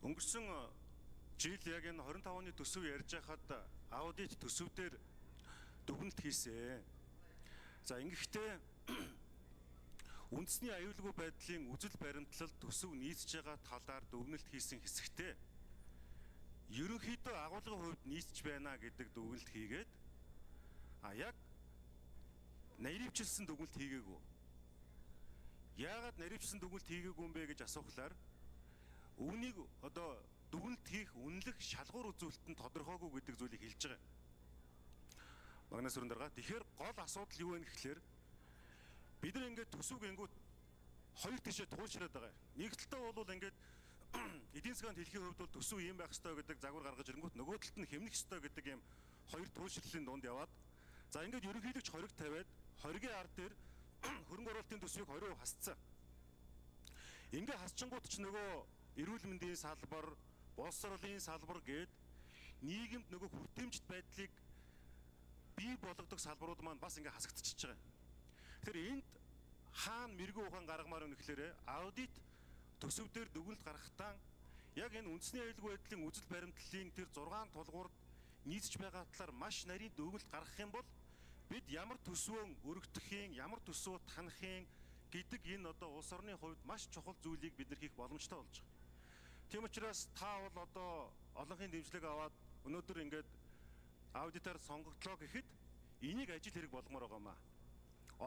Өнгөрсөн жил яг энэ 25 оны төсөв ярьж байхад аудит төсөв дээр дүгнэлт хийсэн. За, ингэхдээ үндэсний аюулгүй байдлын үзэл баримтлал төсөв нийцж байгаа талаар дүгнэлт хийсэн хэсэгтээ ерөнхийдөө агуулгын хувьд нийцж байна гэдэг дүгнэлт хийгээд, яг наривчилсан дүгнэлт хийгээгүй. Яагаад наривчилсан дүгнэлт хийгээгүй юм бэ гэж асуухлаар үүнийг одоо дүгнэлт хийх үнэлэх шалгуур үзүүлэлт нь тодорхойгүй гэдэг зүйлийг хэлж байгаа юм. Магнаас сүрэн дарга. Тэгэхээр гол асуудал юу вэ гэхлээр бид нар ингээд төсөв гингүүт хоёр тишээ туйлшраад байгаа. Нэг талдаа бол ингээд эдийн засгийн хэлхийн хувьд бол төсөв ийм байх ёстой гэдэг загвар гаргаж ирэнгүүт, нөгөө талд нь хэмнэх ёстой гэдэг ийм хоёр туйлшрлын дунд яваад, за, ингээд ерөнхийлөгч хориг тавиад, хоригийн ард дээр хөрөнгө оруулалтын төсвийг 20% хасцсан. Ингээ хасчингууд ч нөгөө эрүүл мэндийн салбар, боловсролын салбар гээд нийгэмд нөгөө хүртээмжит байдлыг бий болгодог салбарууд маань бас ингээ хасагдчихж байгаа. Тэгэхээр энд хаана мэрэгэн ухаан гаргамаар юм гэхлээр аудит төсөв дээр дүгнэлт гаргахтаа яг энэ үндэсний аюулгүй байдлын үзэл баримтлалын тэр 6 тулгуурд нийцж байгаа талаар маш нарийн дүгнэлт гаргах юм бол бид ямар төсвөө өргөдөхийн, ямар төсвөө танахын гэдэг энэ одоо улс орны хувьд маш чухал зүйлийг бид нар хийх боломжтой болж байгаа. Тийм учраас та бол одоо олонхын дэмжлэг аваад өнөөдөр ингээд аудитаар сонгогдлоо гэхэд энийг ажил хэрэг болгомоор байгаа маа.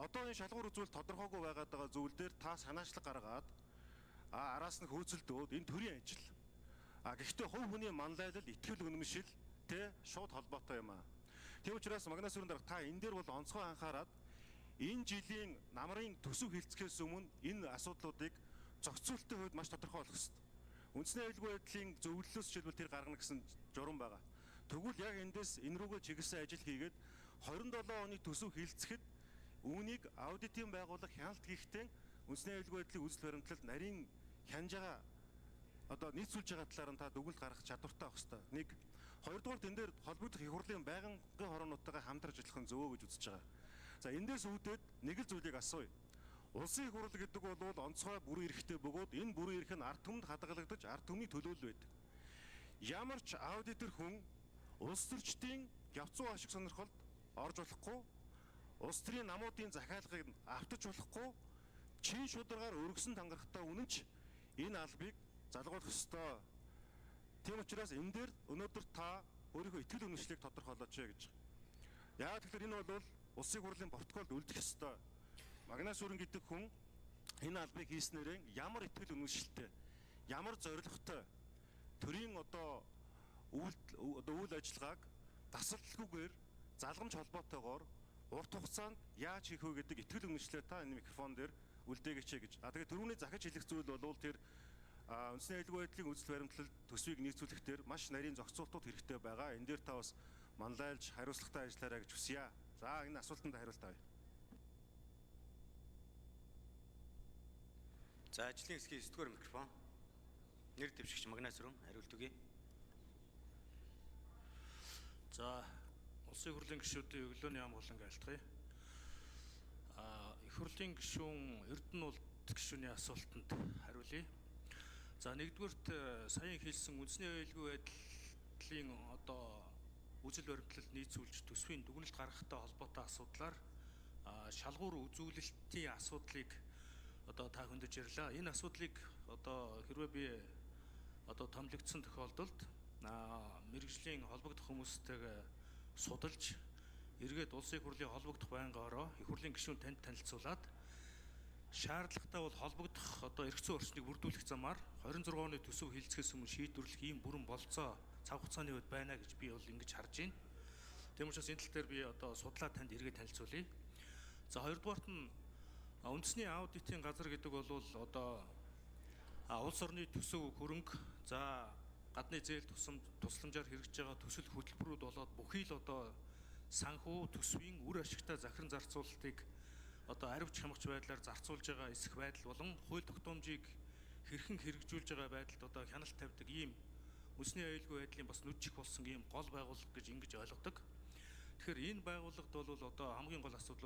Одоо энэ шалгуур үзүүл тодорхойгүй байгаад байгаа зүйл дээр та санаачлаг гаргаад, араас нь хөөцөлдөөд энэ төрийн ажил. Гэхдээ хувь хүний манлайлал, итгэл үнэмшил тэ шууд холбоотой юм аа. Тийм учраас Магнаас сүрэн дарга, та энэ дээр бол онцгой анхаарад энэ жилийн намрын төсөв хилцэхээс өмнө энэ асуудлуудыг зохицуултын хувьд маш тодорхой болох хэрэгтэй. Үндэсний аюулгүй байдлын зөвлөлөөс жишээлбэл тэр гаргана гэсэн журам байгаа. Тэгвэл яг эндээс энэ рүүгээ чиглэсэн ажил хийгээд 27 оны төсөв хилцэхэд үүнийг аудитын байгууллага хяналт хийхдээ үндэсний аюулгүй байдлын үзэл баримтлалд нарийн хянаж байгаа, одоо нийцүүлж байгаа талаар нь та дүгнэлт гаргах чадвартай байх хэрэгтэй. Нэг. Хоёрдугаар, тэн дээр холбогдох их хурлын байнгын хороонуудтайгаа хамтарч ажиллах нь зөвөө гэж үзэж байгаа. За, эндээс үүдээд нэг л зүйлийг асууя. Улсын их хурл гэдэг бол онцгой бүрэн эрхтэй бөгөөд энэ бүрэн эрх нь ард түмэнд хадгалагдаж ард түмний төлөөлөл байдаг. Ямар ч аудитор хүн улс төрчдийн явцсан ашиг сонирхолд орж болохгүй, улс төрийн намуудын захиалгыг автаж болохгүй, чин шударгаар өргөсөн тангарахтай үнэнч энэ албыг залгуулах ёстой. Тийм учраас энэ дээр өнөөдөр та өөрийнхөө итгэл үнэмшлийг тодорхойлооч гэж. Яагаад гэвэл энэ бол улсын хурлын протоколд үлдэх ёстой. Магнаас сүрэн гэдэг хүн энэ албыг хийснээрээ ямар итгэл үнэмшилтэй, ямар зорилготой төрийн одоо үйл ажиллагааг дасгалгүйгээр залгамж холбоотойгоор урт хугацаанд яаж хийх вэ гэдэг итгэл үнэмшлээ та энэ микрофон дээр үлдээгээч гэж. А тэгээд түрүүний захиж хэлэх зүйл бол тэр үндэсний аюулгүй байдлын үзэл баримтлал төсвийг нийцүүлэх дээр маш нарийн зохицуултууд хэрэгтэй байгаа. Энэ дээр та бас манлайлж хариуцлагатай ажиллаарай гэж хүсье. За, энэ асуултанд хариулт авъя. За, ажлын хэсгийн 9 дугаар микрофон. Нэр дэвшигч Магнаас сүрэн хариулт өгье. За, Улсын хурлын гишүүдийн өглөөний амгаланг айлтгая. Их хурлын гишүүн Эрдэнэ улд гишүүний асуултанд хариулъя. За, нэгдүгээрт саяхан хэлсэн үндэсний аюулгүй байдлын одоо үзэл баримтлал нийцүүлж төсвийн дүгнэлт гаргахтай холбоотой асуудлаар шалгуур үзүүлэлтийн асуудлыг одоо та хөндөж ярьлаа. Энэ асуудлыг одоо хэрвээ би одоо томилогдсон тохиолдолд мэргэжлийн холбогдох хүмүүстэйгээ судалж, эргээд улсын их хурлын холбогдох байнгын ороо их хурлын гишүүн танд танилцуулаад, шаардлагатай бол холбогдох одоо эрх зүйн орчныг бүрдүүлэх замаар 26 оны төсөв хилцэхээс өмнө шийдвэрлэх ийм бүрэн болцоо цаг хугацааны үед байна гэж би бол ингэж харж байна. Тийм учраас энэ тал дээр би одоо судлаа танд эргээд танилцуулъя. За, хоёрдугаарт нь үндэсний аудитын газар гэдэг бол одоо улс орны төсөв хөрөнгө, за, гадны зээл тусламжаар хэрэгжиж байгаа төсөл хөтөлбөрүүд болоод бүхий л одоо санхүү төсвийн үр ашигтай захиран зарцуулалтыг одоо аривч хямгч байдлаар зарцуулж байгаа эсэх байдал болон хууль тогтоомжийг хэрхэн хэрэгжүүлж байгаа байдалд одоо хяналт тавьдаг ийм үндэсний аюулгүй байдлын бас нүд чих болсон ийм гол байгууллага гэж ингэж ойлгодог. Тэгэхээр энэ байгууллагад бол одоо хамгийн гол асуудал